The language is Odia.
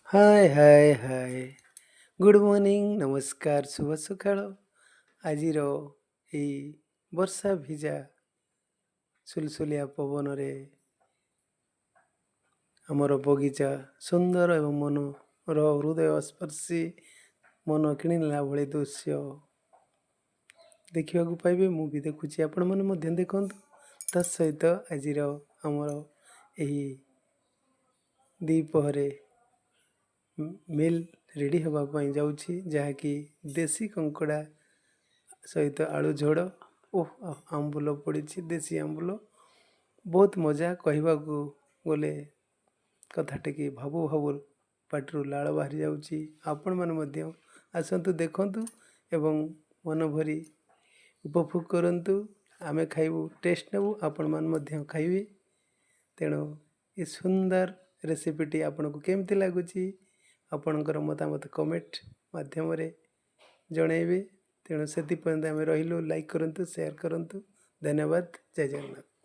Hi hi hi, good morning, ନମସ୍କାର, ଶୁଭ ସକାଳ। ଆଜିର ଏଇ ବର୍ଷା ଭିଜା ସୁଲସୁଲିଆ ପବନରେ ଆମର ବଗିଚା ସୁନ୍ଦର ଏବଂ ମନର ହୃଦୟ ସ୍ପର୍ଶୀ, ମନ କିଣିନେଲା ଭଳି ଦୃଶ୍ୟ ଦେଖିବାକୁ ପାଇବେ। ମୁଁ ବି ଦେଖୁଛି, ଆପଣମାନେ ମଧ୍ୟ ଦେଖନ୍ତୁ। ତା ସହିତ ଆଜିର ଆମର ଏହି ଦ୍ୱିପହରେ ମିଲ୍ ରେଡ଼ି ହେବା ପାଇଁ ଯାଉଛି, ଯାହାକି ଦେଶୀ କଙ୍କଡ଼ା ସହିତ ଆଳୁ ଝୋଳ ଓ ଆମ୍ବୁଲ ପଡ଼ିଛି, ଦେଶୀ ଆମ୍ବୁଲ। ବହୁତ ମଜା। କହିବାକୁ ଗଲେ କଥା ଟିକେ ଭାବୁ ଭାବୁ ପାଟିରୁ ଲାଳ ବାହାରି ଯାଉଛି। ଆପଣମାନେ ମଧ୍ୟ ଆସନ୍ତୁ, ଦେଖନ୍ତୁ ଏବଂ ମନ ଭରି ଉପଭୋଗ କରନ୍ତୁ। ଆମେ ଖାଇବୁ, ଟେଷ୍ଟ ନେବୁ, ଆପଣମାନେ ମଧ୍ୟ ଖାଇବେ। ତେଣୁ ଏ ସୁନ୍ଦର ରେସିପିଟି ଆପଣଙ୍କୁ କେମିତି ଲାଗୁଛି, ଆପଣଙ୍କର ମତାମତ କମେଣ୍ଟ ମାଧ୍ୟମରେ ଜଣାଇବେ। ତେଣୁ ସେଥିପର୍ଯ୍ୟନ୍ତ ଆମେ ରହିଲୁ। ଲାଇକ୍ କରନ୍ତୁ, ସେୟାର କରନ୍ତୁ। ଧନ୍ୟବାଦ। ଜୟ ଜଗନ୍ନାଥ।